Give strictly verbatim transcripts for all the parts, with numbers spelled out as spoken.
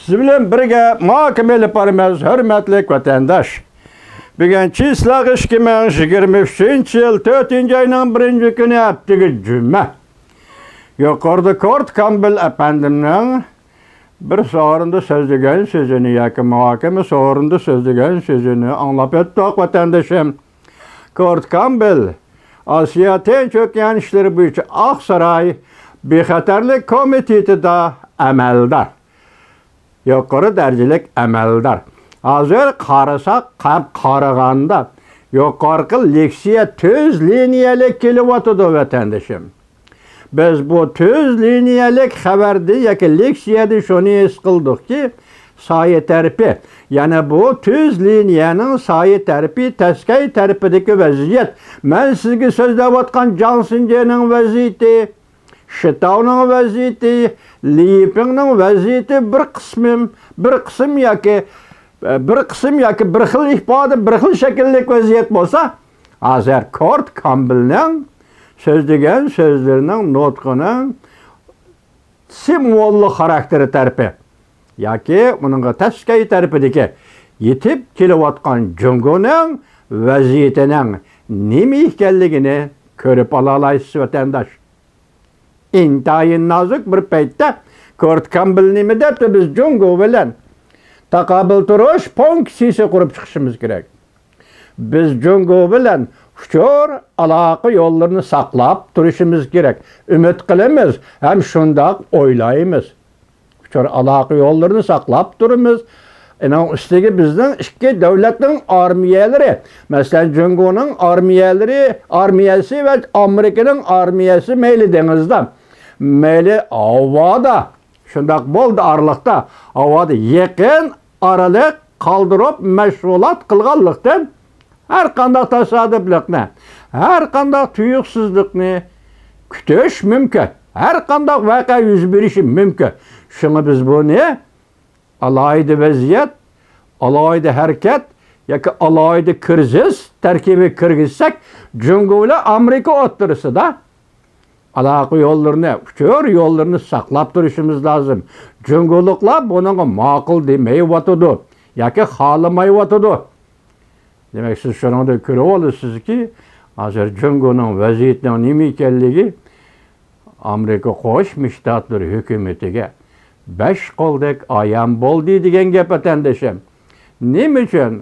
سىز بىلەن بىرگە مۇھاكىمە ئېلىپ بارىمىز، ھۆرمەتلىك ۋەتەنداش. بۈگۈن چىسلاغ ئىككى مىڭ يىگىرمە ئۈچىنچى يىل تۆتىنچى ئاينىڭ بىرىنچى كۈنى، ھەپتىگە جۈمە. يۇقىرىدا كورت كامبېل ئەپەندىمنىڭ بىر سورۇندا سۆزلىگەن سۆزىنى ياكى مۇھاكىمە سورۇندا سۆزلىگەن سۆزىنى ئاڭلاپ ئۆتتۇق، ۋەتەندىشىم. كورت كامبېل ئاسىيا تىنچ ئوكيان ئىشلىرى بويىچە ئاقساراي بىخەتەرلىك كومىتېتىدا ئەمەلدار. يۇقىرى دەرىجىلىك ئەمەلدار. ھازىر قارىساق، قا-، قارىغاندا يۇقىرىقى لېكسىيە تۈز لىنىيەلىك كېلىۋاتىدۇ، ۋەتەندىشىم. بىز بۇ تۈز لىنىيەلىك خەۋەردىن ياكى لېكسىيەدىن شۇنى ھېس قىلدۇقكى، سايە تەرىپى، يەنى بۇ تۈز لىنىيەنىڭ سايە تەرىپى، تەسكەي تەرىپىدىكى ۋەزىيەت، مەن سىزگە سۆزلەۋاتقان جاڭ سىنجېنىڭ ۋەزىيىتى، شىتاۋنىڭ ۋەزىيىتى، لى يىپىڭنىڭ ۋەزىيىتى بىر قىسمىم، بىر قىسىم ياكى، بىر قىسىم ياكى بىر خىل ئىپادە، بىر خىل شەكىللىك ۋەزىيەت بولسا، ھازىر كورت كامبېلنىڭ سۆزلىگەن سۆزلىرىنىڭ، نۇتقىنىڭ سىمۋوللۇق خاراكتېرى تەرىپى ياكى ئۇنىڭغا تەسكەي تەرىپىدىكى يېتىپ كېلىۋاتقان جۇڭگونىڭ ۋەزىيىتىنىڭ نېمە ئىكەنلىكىنى كۆرۈپ ئالالايسىز، ۋەتەنداش. ئىنتايىن نازۇك بىر پەيتتە كورت كامبېل نېمە دەپتۇ؟ بىز جۇڭگو بىلەن تاقابىل تۇرۇش فۇنكسىيىسى قۇرۇپ چىقىشىمىز كېرەك. بىز جۇڭگو بىلەن ئۇچۇر ئالاقە يوللىرىنى ساقلاپ تۇرۇشىمىز كېرەك. ئۈمىد قىلىمىز ھەم شۇنداق ئويلايمىز. ئۇچۇر ئالاقە يوللىرىنى ساقلاپ تۇرىمىز. ئۇنىڭ ئۈستىگە بىزنىڭ ئىككى دۆلەتنىڭ ئارمىيەلىرى، مەسىلەن، جۇڭگونىڭ ئارمىيەلىرى، ئارمىيەسى ۋە ئامېرىكىنىڭ ئارمىيەسى مەيلى دېڭىزدا، مەيلى ھاۋادا، شۇنداق بولدى ئارىلىقتا، ھاۋادا يېقىن ئارىلىق قالدۇرۇپ مەشغۇلات قىلغانلىقتىن، ھەر قانداق تاسادىپلىقنى، ھەر قانداق تۇيۇقسىزلىقنى كۈتۈش مۇمكىن. ھەر قانداق ۋەقە يۈز بېرىشى مۇمكىن. شۇڭا بىز بۇنى ئالاھىدە ۋەزىيەت، ئالاھىدە ھەرىكەت ياكى ئالاھىدە كىرىزىس تەركىبىگە كىرگۈزسەك، جۇڭگو بىلەن ئامېرىكا ئوتتۇرىسىدا ئالاقە يوللىرىنى، ئۇچۇر يوللىرىنى ساقلاپ تۇرۇشىمىز لازىم. جۇڭگولۇقلار بۇنىڭغا ماقۇل دېمەيۋاتىدۇ ياكى خالىمايۋاتىدۇ. دېمەك، سىز شۇنىڭدىن كۆرۈۋالىسىزكى، ھازىر جۇڭگونىڭ ۋەزىيىتىنىڭ نېمە ئىكەنلىكى ئامېرىكا قوشما شتاتلىرى ھۆكۈمىتىگە بەش قولدەك ئايان بولدى دېگەن گەپ، ۋەتەندىشىم. نېمە ئۈچۈن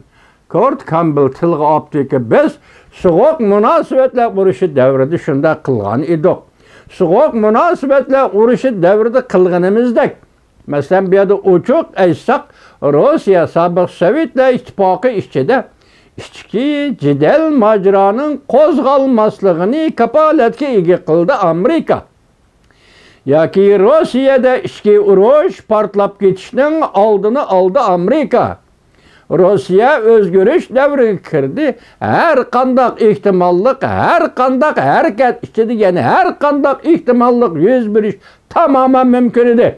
كورت كامبېل تىلغا ئاپتىكى، بىز سوغۇق مۇناسىۋەتلەر ئۇرۇشى دەۋرىدە شۇنداق قىلغان ئىدۇق. سوغۇق مۇناسىۋەتلەر ئۇرۇشى دەۋرىدە قىلغىنىمىزدەك، مەسىلەن، بۇ يەردە ئوچۇق ئېيتساق، روسىيە سابىق سوۋېتلار ئىتتىپاقى ئىچىدە ئىچكى جېدەل ماجىرانىڭ قوزغالماسلىقىنى كاپالەتكە ئىگە قىلدى ئامېرىكا. ياكى روسىيەدە ئىچكى ئۇرۇش پارتلاپ كېتىشنىڭ ئالدىنى ئالدى ئامېرىكا. روسىيە ئۆزگىرىش دەۋرىگە كىردى. ھەر قانداق ئېھتىماللىق، ھەر قانداق ھەرىكەت ئىچىدە يەنە ھەر قانداق ئېھتىماللىق يۈز بېرىش تامامەن مۇمكىن ئىدى.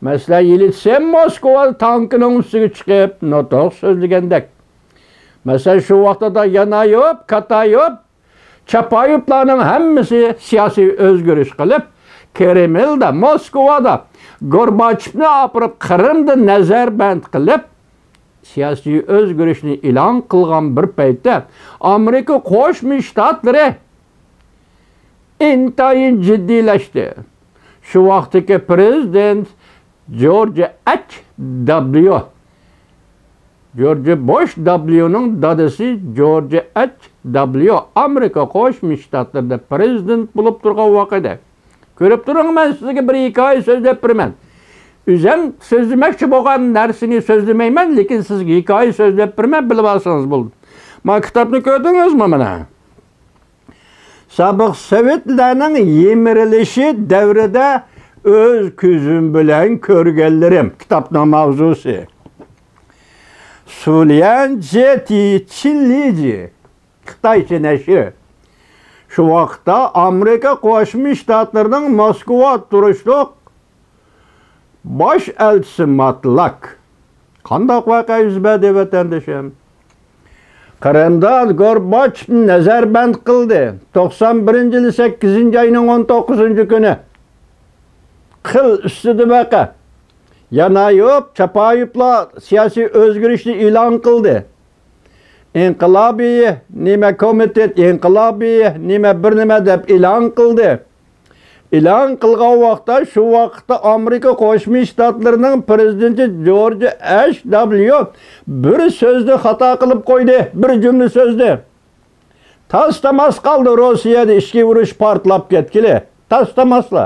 مەسىلەن، يېلتسىن موسكۋا تانكىنىڭ ئۈستىگە چىقىپ نۇتۇق سۆزلىگەندەك. مەسىلەن، شۇ ۋاقتىدا يانايوف، كاتايوف، چاپايېۋلارنىڭ ھەممىسى سىياسىي ئۆزگىرىش قىلىپ، كرېملدا، موسكۋادا گورباچېۋنى ئاپىرىپ قىرىمدا نەزەربەند قىلىپ، سىياسىي ئۆزگىرىشنى ئېلان قىلغان بىر پەيتتە، ئامېرىكا قوشما شتاتلىرى ئىنتايىن جىددىيلەشتى. شۇ ۋاقىتتىكى پرېزىدېنت جورج ئېچ دابليۇ، جورج بوش دابليۇنىڭ دادىسى جورج ئېچ دابليۇ ئامېرىكا قوشما شتاتلىرىدا پرېزىدېنت بولۇپ تۇرغان ۋاقىتى. كۆرۈپ تۇرۇڭ، مەن سىزگە بىر ھېكايە سۆزلەپ بېرىمەن. ئۆزۈم سۆزلىمەكچى بولغان نەرسىنى سۆزلىمەيمەن، لېكىن سىزگە ھېكايە سۆزلەپ بېرىمەن، بىلىۋالسىڭىز بولدى. مانا كىتابنى كۆردىڭىزمۇ مانا؟ سابىق سوۋېتلارنىڭ يىمىرىلىشى دەۋرىدە ئۆز كۆزۈم بىلەن كۆرگەنلىرىم، كىتابنىڭ ماۋزۇسى. سۇليەن جيېتى چىنلىجى، خىتايچە نەشر. شۇ ۋاقىتتا ئامېرىكا قوشما شتاتلىرىنىڭ موسكۋا تۇرۇشلۇق باش ئەلچىسى ماتلاك. قانداق ۋەقە يۈز بەردى، ۋەتەندىشىم؟ قىرىمدا گورباچېۋنى نەزەربەند قىلدى. توقسان بىرىنچى يىلى سەككىزىنچى ئاينىڭ ئون توققۇزىنچى كۈنى. قىل ئۈستىدە ۋەقە. يانايوف، چاپايوفلار سىياسىي ئۆزگىرىشنى ئېلان قىلدى. ئىنقىلابىي نېمە كومىتېت، ئىنقىلابىي نېمە بىر نېمە دەپ ئېلان قىلدى. ئېلان قىلغان ۋاقىتتا، شۇ ۋاقىتتا ئامېرىكا قوشما شتاتلىرىنىڭ پىرېزىدېنتى جورج ئېچ دابليۇ بىر سۆزنى خاتا قىلىپ قويدى، بىر جۈملە سۆزنى. تاس-تاماس قالدى روسىيەدە ئىچكى ئۇرۇش پارتلاپ كەتكىلى. تاس-تاماسلا.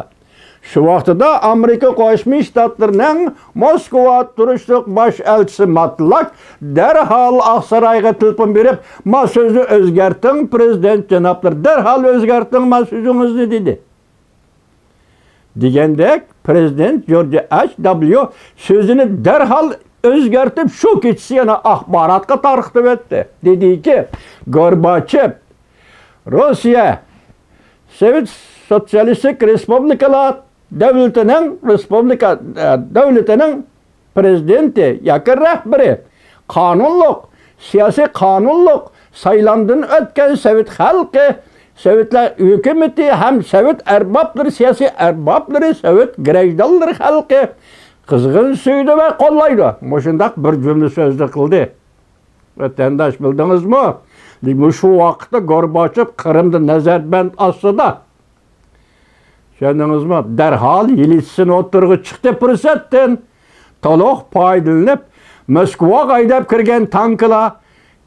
شۇ ۋاقتىدا ئامېرىكا قوشما شتاتلىرىنىڭ موسكۋا تۇرۇشلۇق باش ئەلچىسى ماتلاك دەرھال ئاقسارايغا تېلېفون بېرىپ، ما سۆزنى ئۆزگەرتىڭ، پىرېزىدېنت جانابلىرى، دەرھال ئۆزگەرتىڭ ما سۆزىڭىزنى، دېدى. دېگەندەك، پىرېزىدېنت جورج ئېچ دابليۇ سۆزىنى دەرھال ئۆزگەرتىپ، شۇ كېچىسى يەنە ئاخباراتقا تارقىتىۋەتتى. دېدىكى، گورباچېف، روسىيە سوۋېت سوتسىيالىستىك رېسپۇبلىكىلار دۆلىتىنىڭ، رېسپۇبلىكا، ئە، دۆلىتىنىڭ پىرېزىدېنتى ياكى رەھبىرى، قانۇنلۇق، سىياسىي قانۇنلۇق، سايلامدىن ئۆتكەن سوۋېت خەلقى، سوۋېتلار ھۆكۈمىتى ھەم سوۋېت ئەربابلىرى، سىياسىي ئەربابلىرى، سوۋېت گراژدانلىرى خەلقى قىزغىن سۆيىدۇ ۋە قوللايدۇ. مۇشۇنداق بىر جۈملە سۆزنى قىلدى. ۋەتەنداش، بىلدىڭىزمۇ؟ مۇشۇ ۋاقىتتا گورباچېف قىرىمدا نەزەربەند ئاستىدا. چۈشەندىڭىزمۇ؟ دەرھال يېلتسىن ئوتتۇرىغا چىقتى پۇرسەتتىن. تولۇق پايدىلىنىپ، موسكۋاغا ھەيدەپ كىرگەن تانكىلار،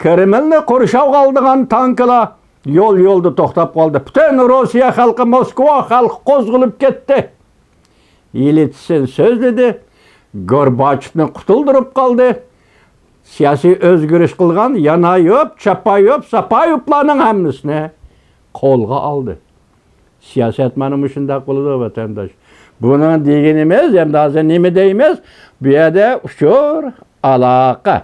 كرېملنى قورشاۋغا ئالىدىغان تانكىلار يول-يولدا توختاپ قالدى. پۈتۈن روسىيە خەلقى، موسكۋا خەلقى قوزغىلىپ كەتتى. يېلتسىن سۆزلىدى، گورباچېفنى قۇتۇلدۇرۇپ قالدى. سىياسىي ئۆزگىرىش قىلغان يانايوف، چاپايوف، ساپايوفلارنىڭ ھەممىسىنى قولغا ئالدى. سىياسەت مانا مۇشۇنداق بولىدۇ، ۋەتەنداش. بۇنىڭ دېگىنىمىز، ئەمدى ھازىر نېمە دەيمىز؟ بۇ يەردە ئۇچۇر، ئالاقە،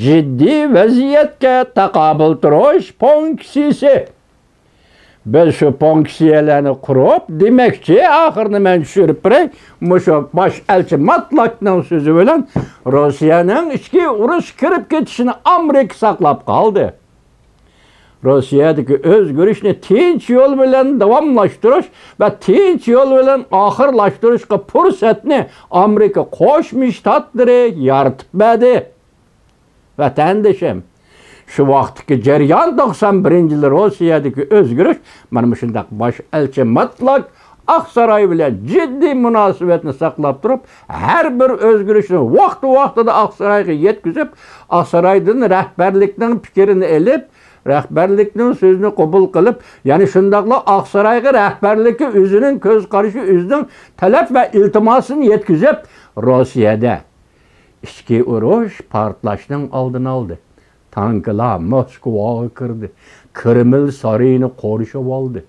جىددىي ۋەزىيەتكە تاقابىل تۇرۇش فۇنكسىيىسى. بىز شۇ فۇنكسىيەلەرنى قۇرۇپ، دېمەكچى، ئاخىرىنى مەن چۈشۈرۈپ بېرەي. مۇشۇ باش ئەلچى ماتلاكنىڭ سۆزى بىلەن روسىيەنىڭ ئىچكى ئۇرۇش كىرىپ كېتىشىنى ئامېرىكا ساقلاپ قالدى. روسىيەدىكى ئۆزگىرىشنى تىنچ يول بىلەن داۋاملاشتۇرۇش ۋە تىنچ يول بىلەن ئاخىرلاشتۇرۇشقا پۇرسەتنى ئامېرىكا قوشما شتاتلىرى يارىتىپ بەردى. ۋەتەندىشىم، شۇ ۋاقىتتىكى جەريان، توقسان بىرىنچى يىل روسىيەدىكى ئۆزگىرىش، مانا مۇشۇنداق باش ئەلچى ماتلاك ئاقساراي بىلەن جىددىي مۇناسىۋەتنى ساقلاپ تۇرۇپ، ھەر بىر ئۆزگىرىشنى ۋاقتى-ۋاقتىدا ئاقسارايغا يەتكۈزۈپ، ئاقسارايدىن رەھبەرلىكنىڭ پىكرىنى ئېلىپ، رەھبەرلىكنىڭ سۆزىنى قوبۇل قىلىپ، يەنى شۇنداقلا ئاقسارايغا رەھبەرلىككە ئۆزىنىڭ كۆز قارىشى، ئۆزىنىڭ تەلەپ ۋە ئىلتىماسىنى يەتكۈزۈپ، روسىيەدە ئىچكى ئۇرۇش، پارتلاشنىڭ ئالدىنى ئالدى. تانكىلار موسكۋاغا كىردى. كرېمل سارىيىنى قورشىۋالدى.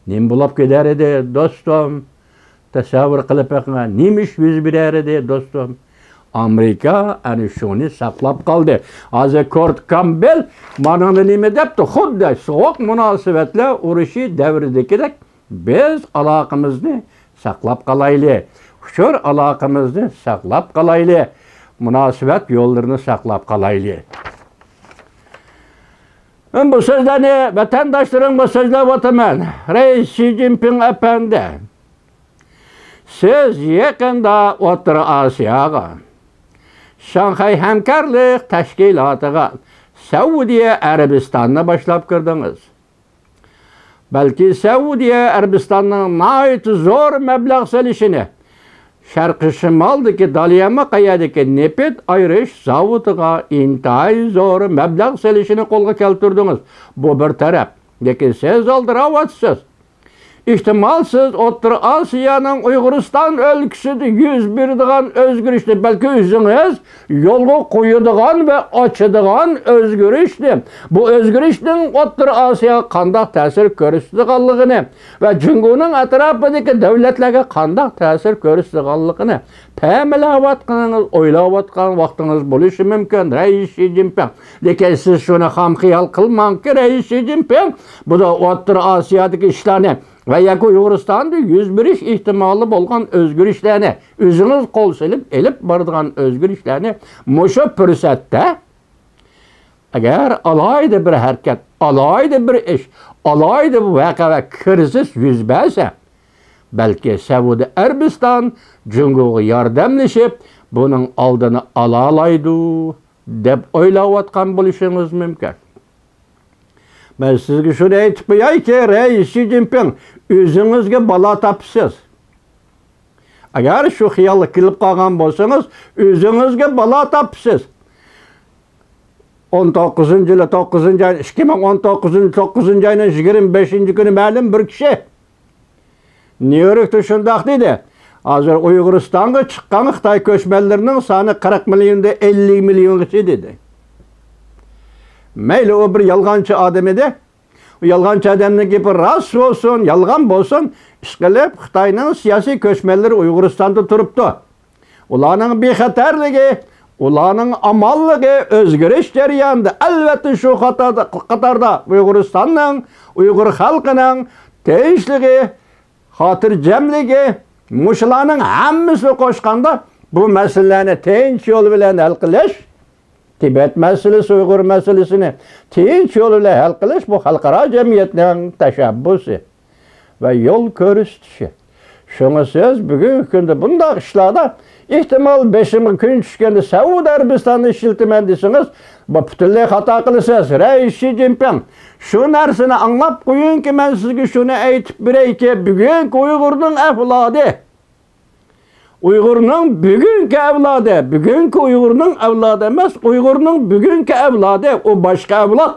نېمە بولۇپ كېتەر ئىدى، دوستۇم؟ تەسەۋۋۇر قىلىپ بېقىڭ، نېمە ئىش يۈز بېرەر ئىدى، دوستۇم؟ ئامېرىكا ئەنە شۇنى ساقلاپ قالدى. ھازىر كورت كامبېل مانىڭدا نېمە دەپتۇ؟ خۇددى سوغۇق مۇناسىۋەتلەر ئۇرۇشى دەۋرىدىكىدەك بىز ئالاقىمىزنى ساقلاپ قالايلى. ئۇچۇر ئالاقىمىزنى ساقلاپ قالايلى. مۇناسىۋەت يوللىرىنى ساقلاپ قالايلى. مەن بۇ سۆزلەرنى ۋەتەنداشلىرىمغا سۆزلەۋاتىمەن. رەئىس شى جىنپىڭ ئەپەندى، سىز يېقىندا ئوتتۇرا ئاسىياغا، شاڭخەي ھەمكارلىق تەشكىلاتىغا، سەئۇدىيە ئەرەبىستاننى باشلاپ كىردىڭىز. بەلكى سەئۇدىيە ئەرەبىستاننىڭ ناھايىتى زور مەبلەغ سېلىشىنى، شەرقىي شىمالدىكى داليەنمۇ قەيەردىكى نېفىت ئايرىش زاۋۇتىغا ئىنتايىن زور مەبلەغ سېلىشىنى قولغا كەلتۈردىڭىز. بۇ بىر تەرەپ. لېكىن سىز ئالدىراۋاتىسىز. ئېھتىمال، سىز ئوتتۇرا ئاسىيانىڭ ئۇيغۇرىستان ئۆلكىسىدە يۈز بېرىدىغان ئۆزگىرىشنى، بەلكى ئۆزىڭىز يولغا قويىدىغان ۋە ئاچىدىغان ئۆزگىرىشنى، بۇ ئۆزگىرىشنىڭ ئوتتۇرا ئاسىياغا قانداق تەسىر كۆرسىتىدىغانلىقىنى ۋە جۇڭگونىڭ ئەتراپىدىكى دۆلەتلەرگە قانداق تەسىر كۆرسىتىدىغانلىقىنى پەملەۋاتقىنىڭىز، ئويلاۋاتقان ۋاقتىڭىز بولۇشى مۇمكىن، رەئىس شى جىنپىڭ. لېكىن سىز شۇنى خام خىيال قىلماڭكى، رەئىس شى جىنپىڭ، بۇ دا ئوتتۇرا ئاسىيادىكى ئىشلارنى ۋە ياكى ئۇيغۇرىستاندا يۈز بېرىش ئېھتىمالى بولغان ئۆزگىرىشلەرنى، ئۆزىڭىز قول سېلىپ ئېلىپ بارىدىغان ئۆزگىرىشلەرنى مۇشۇ پۇرسەتتە، ئەگەر ئالاھىدە بىر ھەرىكەت، ئالاھىدە بىر ئىش، ئالاھىدە بىر ۋەقە ۋە كىرىزىس يۈز بەرسە، بەلكى سەئۇدى ئەرەبىستان جۇڭگوغا ياردەملىشىپ، بۇنىڭ ئالدىنى ئالالايدۇ، دەپ ئويلاۋاتقان بولۇشىڭىز مۇمكىن. مەن سىزگە شۇنى ئېيتىپ قويايكى، رەئىس شى جىنپىڭ، ئۆزىڭىزگە بالا تاپىسىز. ئەگەر شۇ خىيالغا كېلىپ قالغان بولسىڭىز، ئۆزىڭىزگە بالا تاپىسىز. ئون توققۇزىنچى يىلى، توققۇزىنچى ئاي، ئىككى مىڭ ئون توققۇزىنچى، توققۇزىنچى ئاينىڭ يىگىرمە بەشىنچى كۈنى مەلۇم بىر كىشى نيۇ يوركتا شۇنداق دېدى، ھازىر ئۇيغۇرىستانغا چىققان خىتاي كۆچمەنلىرىنىڭ سانى قىرىق مىليوندىن ئەللىك مىليونغىچە دېدى. مەيلى، ئۇ بىر يالغانچى ئادەم ئىدى. ئۇ يالغانچى ئادەمنىڭ گېپى راست بولسۇن، يالغان بولسۇن، ئىشقىلىپ خىتاينىڭ سىياسىي كۆچمەنلىرى ئۇيغۇرىستاندا تۇرۇپتۇ. ئۇلارنىڭ بىخەتەرلىكى، ئۇلارنىڭ ئامانلىقى ئۆزگىرىش جەريانىدا، ئەلۋەتتە، شۇ قاتاردا، قاتاردا ئۇيغۇرىستاننىڭ، ئۇيغۇر خەلقىنىڭ تىنچلىقى، خاتىرجەملىكى، مۇشۇلارنىڭ ھەممىسىنى قوشقاندا، بۇ مەسىلىلەرنى تىنچ يول بىلەن ھەل قىلىش، تىبەت مەسىلىسى، ئۇيغۇر مەسىلىسىنى تىنچ يول بىلەن ھەل قىلىش، بۇ خەلقئارا جەمئىيەتنىڭ تەشەببۇسى ۋە يول كۆرسىتىشى. شۇڭا سىز بۈگۈنكى كۈندە بۇنداق ئىشلاردا، ئېھتىمال، بېشىمغا كۈن چۈشكەندە سەئۇدى ئەرەبىستاننى ئىشلىتىمەن دېسىڭىز، بۇ پۈتۈنلەي خاتا قىلىسىز. رەئىس شى جىنپىڭ، شۇ نەرسىنى ئاڭلاپ قويۇڭكى، مەن سىزگە شۇنى ئېيتىپ بېرەيكى، بۈگۈنكى ئۇيغۇرنىڭ ئەۋلادى، ئۇيغۇرنىڭ بۈگۈنكى ئەۋلادى، بۈگۈنكى ئۇيغۇرنىڭ ئەۋلادى ئەمەس، ئۇيغۇرنىڭ بۈگۈنكى ئەۋلادى، ئۇ باشقا ئەۋلاد.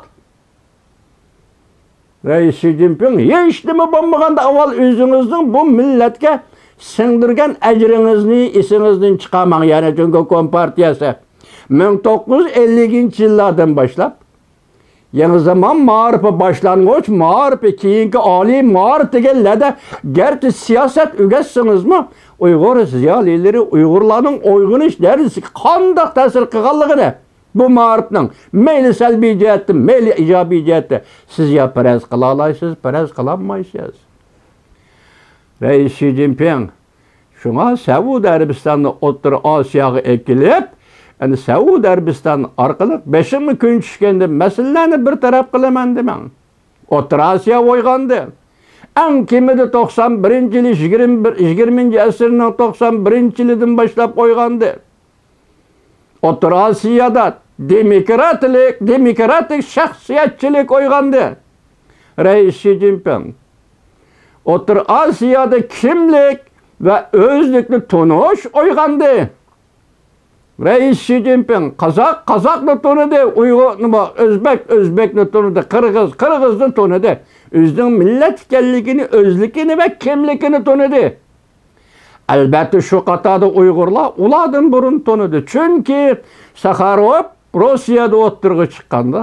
رەئىس شى جىنپىڭ، ھېچنېمە بولمىغاندا ئاۋۋال ئۆزىڭىزنىڭ بۇ مىللەتكە سىڭدۈرگەن ئەجرىڭىزنى ئېسىڭىزدىن چىقارماڭ. يەنى جۇڭگو كومپارتىيەسى مىڭ توققۇز يۈز ئەللىكىنچى يىللاردىن باشلاپ يېڭى زامان مائارىپى، باشلانغۇچ مائارىپى، كېيىنكى ئالىي مائارىپ دېگەنلەردە گەرچە سىياسەت ئۆگەتسىڭىزمۇ، ئۇيغۇر زىيالىيلىرى ئۇيغۇرلارنىڭ ئويغىنىش دەرىجىسىگە قانداق تەسىر قىلغانلىقىنى، بۇ مائارىپنىڭ مەيلى سەلبىي جەھەتتىن، مەيلى ئىجابىي جەھەتتىن سىز يا پەرەز قىلالايسىز، پەرەز قىلالمايسىز. رەئىس شى جىنپىڭ، شۇڭا سەئۇدى ئەرەبىستاننى ئوتتۇرا ئاسىياغا ئەكېلىپ، ئەنە سەئۇدى ئەرەبىستان ئارقىلىق بېشىمغا كۈن چۈشكەندە مەسىلىلەرنى بىر تەرەپ قىلىمەن دېمەڭ. ئوتتۇرا ئاسىيا ئويغاندى. ئەڭ كېمىدە توقسان بىرىنچى يىلى، يىگىرمە بىر، يىگىرمىنچى ئەسىرنىڭ توقسان بىرىنچى يىلىدىن باشلاپ ئويغاندى. ئوتتۇرا ئاسىيادا دېموكراتلىق، دېموكراتىك شەخسىيەتچىلىك ئويغاندى. رەئىس شى جىنپىڭ، ئوتتۇرا ئاسىيادا كىملىك ۋە ئۆزلۈكنى تونۇش ئويغاندى. رەئىس شى جىنپىڭ، قازاق قازاقنى تونۇدى، ئۇيغۇر، نېمە، ئۆزبەك ئۆزبەكنى تونۇدى، قىرغىز قىرغىزنى تونۇدى. ئۆزىنىڭ مىللەت ئىكەنلىكىنى، ئۆزلۈكىنى ۋە كىملىكىنى تونۇدى. ئەلۋەتتە، شۇ قاتاردا ئۇيغۇرلار ئۇلاردىن بۇرۇن تونۇدى. چۈنكى ساخاروف روسىيەدە ئوتتۇرىغا چىققاندا،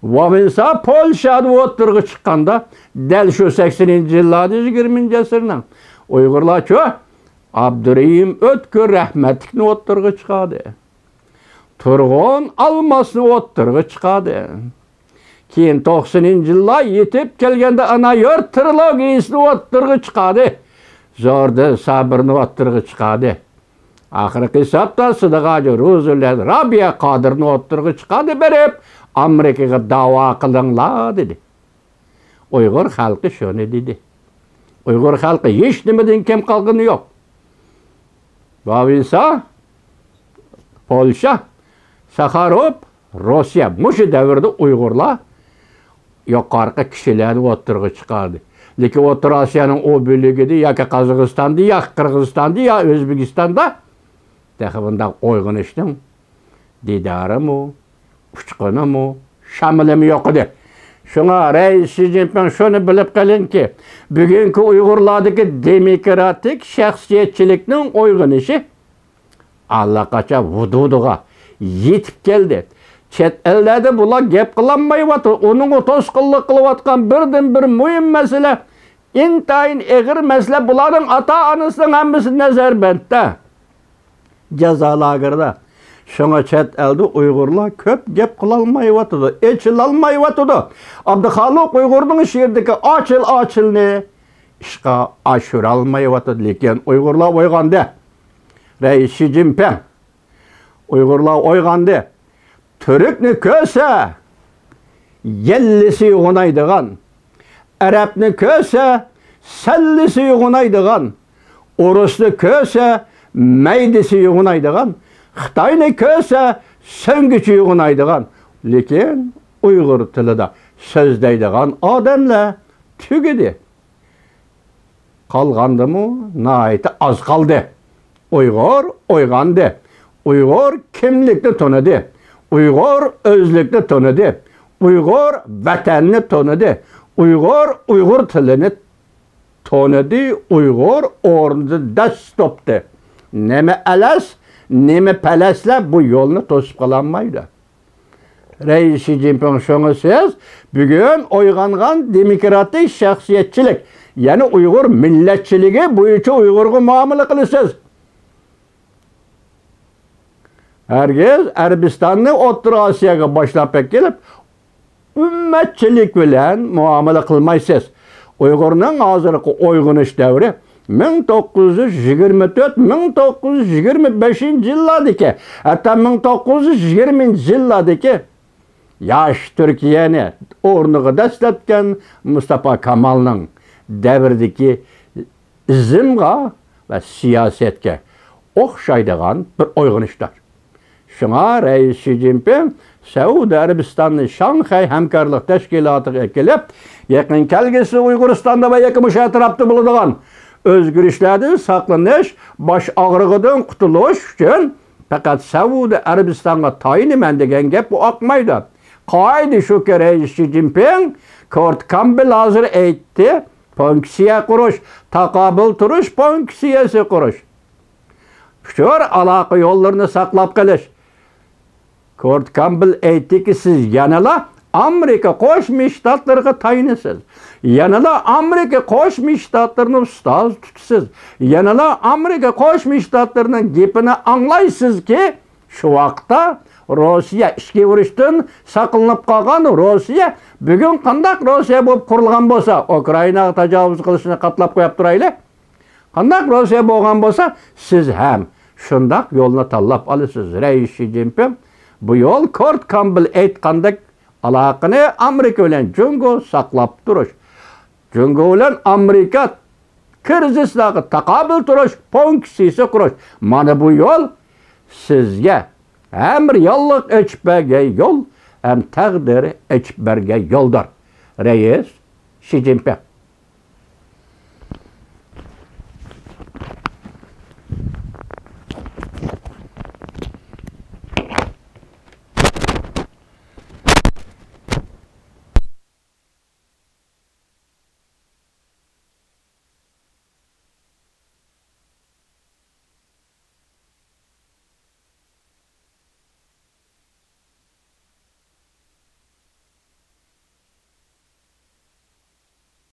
ۋاۋېنسا پولشادا ئوتتۇرىغا چىققاندا، دەل شۇ سەكسىنىنچى يىللاردا، يىگىرمىنچى ئەسىرنىڭ، ئۇيغۇرلارچۇ ئابدۇرېھىم ئۆتكۈر رەھمەتلىكنى ئوتتۇرىغا چىقاردى. تۇرغۇن ئالماسنى ئوتتۇرىغا چىقاردى. كېيىن توقسىنىنچى يىللار يېتىپ كەلگەندە، ئانا يۇرت تىرىلوگىيىسىنى ئوتتۇرىغا چىقاردى. زوردۇن سابىرنى ئوتتۇرىغا چىقاردى. ئاخىرقى ھېسابتا سىدىق ھاجى روزى بىلەن رابىيە قادىرنى ئوتتۇرىغا چىقاردى، بېرىپ ئامېرىكىغا داۋا قىلىڭلار دېدى. ئۇيغۇر خەلقى شۇنى دېدى. ئۇيغۇر خەلقى ھېچ نېمىدىن كەم قالغىنى يوق. ۋاۋېنسا، پولشا، ساخاروف، روسىيە، مۇشۇ دەۋردە ئۇيغۇرلار يۇقىرىقى كىشىلەرنى ئوتتۇرىغا چىقاردى. لېكىن ئوتتۇرا ئاسىيانىڭ ئۇ بۆلىكىدە ياكى قازاقىستاندا، ياكى قىرغىزىستاندا، يا ئۆزبېكىستاندا تېخى بۇنداق ئويغىنىشنىڭ دىدارىمۇ، ئۇچقۇنىمۇ، شامىلىمۇ يوق ئىدى. شۇڭا رەئىس شى جىنپىڭ، شۇنى بىلىپ قېلىڭكى، بۈگۈنكى ئۇيغۇرلاردىكى دېموكراتىك شەخسىيەتچىلىكنىڭ ئويغىنىشى ئاللىقاچان ھۇدۇدىغا يېتىپ كەلدى. چەت ئەللەردە بۇلار گەپ قىلالمايۋاتىدۇ. ئۇنىڭغا توسقۇنلۇق قىلىۋاتقان بىردىنبىر مۇھىم مەسىلە، ئىنتايىن ئېغىر مەسىلە، بۇلارنىڭ ئاتا-ئانىسىنىڭ ھەممىسى نەزەربەندتە، جازا لاگېرىدا. شۇڭا چەت ئەلدە ئۇيغۇرلار كۆپ گەپ قىلالمايۋاتىدۇ، ئېچىلالمايۋاتىدۇ. ئابدۇخالىق ئۇيغۇرنىڭ شېئىرىدىكى «ئاچىل، ئاچىلنى» ئىشقا ئاشۇرالمايۋاتىدۇ. لېكىن ئۇيغۇرلار ئويغاندى. رەئىس شى جىنپىڭ، ئۇيغۇرلار ئويغاندى. تۈركنى كۆرسە، يەللىسى غۇنايدىغان، ئەرەبنى كۆرسە، سەللىسى يوغىنايدىغان، ئورۇسنى كۆرسە مەيدىسى يوغىنايدىغان، خىتاينى كۆرسە سۆڭگىچى يوغىنايدىغان، لېكىن ئۇيغۇر تىلىدا سۆزلەيدىغان ئادەملەر تۈگىدى. قالغاندىمۇ ناھايىتى ئاز قالدى. ئۇيغۇر ئويغاندى. ئۇيغۇر كىملىكنى تونۇدى. ئۇيغۇر ئۆزلۈكنى تونۇدى. ئۇيغۇر ۋەتەننى تونۇدى. ئۇيغۇر ئۇيغۇر تىلىنى تونۇدى. ئۇيغۇر ئورنىدىن دەس تۇتتى. نېمە ئەلەس، نېمە پەلەسلەر بۇ يولنى توسۇپ قالالمايدۇ. رەئىس شى جىنپىڭ، شۇڭا سىز بۈگۈن ئويغانغان دېموكراتىك شەخسىيەتچىلىك، يەنى ئۇيغۇر مىللەتچىلىكى بويىچە ئۇيغۇرغا مۇئامىلە قىلىسىز. ھەرگىز ئەرەبىستاننى ئوتتۇرا ئاسىياغا باشلاپ ئەكېلىپ، ئۈممەتچىلىك بىلەن مۇئامىلە قىلمايسىز. ئۇيغۇرنىڭ ھازىرقى ئويغىنىش دەۋرى مىڭ توققۇز يۈز يىگىرمە تۆت، مىڭ توققۇز يۈز يىگىرمە بەشىنچى يىللاردىكى، ھەتتا مىڭ توققۇز يۈز يىگىرمىنچى يىللاردىكى ياش تۈركىيەنى ئورنىغا دەسسەتكەن مۇستاپا كامالنىڭ دەۋرىدىكى ئىزمغا ۋە سىياسەتكە ئوخشايدىغان بىر ئويغىنىشتۇر. شۇڭا رەئىس شى جىنپىڭ سەئۇدى ئەرەبىستاننى شاڭخەي ھەمكارلىق تەشكىلاتىغا ئەكېلىپ، يېقىن كەلگۈسىدە ئۇيغۇرىستاندا ۋە يېقىن مۇشۇ ئەتراپتا بولىدىغان ئۆزگىرىشلەردىن ساقلىنىش، باش ئاغرىقىدىن قۇتۇلۇش ئۈچۈن پەقەت سەئۇدى ئەرەبىستانغا تايىنىمەن دېگەن گەپ ئاقمايدۇ. قائىدە شۇكى، رەئىس شى جىنپىڭ، كورت كامبېل ھازىر ئېيتتى، پونكسىيە قۇرۇش، تاقابىل تۇرۇش پونكسىيەسى قۇرۇش، ئۇچۇر ئالاقە يوللىرىنى ساقلاپ قېلىش. كورت كامبېل ئېيتتىكى، سىز يەنىلا ئامېرىكا قوشما شتاتلىرىغا تايىنىسىز. يەنىلا ئامېرىكا قوشما شتاتلىرىنى ئۇستاز تۇتىسىز. يەنىلا ئامېرىكا قوشما شتاتلىرىنىڭ گېپىنى ئاڭلايسىزكى، شۇ ۋاقىتتا روسىيە ئىچكى ئۇرۇشتىن ساقلىنىپ قالغان روسىيە بۈگۈن قانداق روسىيە بولۇپ قۇرۇلغان بولسا، ئۇكرائىناغا تاجاۋۇز قىلىشنى قاتلاپ قويۇپ تۇرايلى. قانداق روسىيە بولغان بولسا، سىز ھەم شۇنداق يولنى تاللاپ ئالىسىز. رەئىس شى جىنپىڭ، بۇ يول كورت كامبېل ئېيتقاندەك ئالاقىنى ئامېرىكا بىلەن جۇڭگو ساقلاپ تۇرۇش، جۇڭگو بىلەن ئامېرىكا كىرىزىسلارغا تاقابىل تۇرۇش پونكسىيىسى قۇرۇش. مانا بۇ يول سىزگە ھەم رېئاللىق ئېچىپ بەرگەن يول، ھەم تەقدىر ئېچىپ بەرگەن يولدۇر. رەئىس شى جىنپىڭ.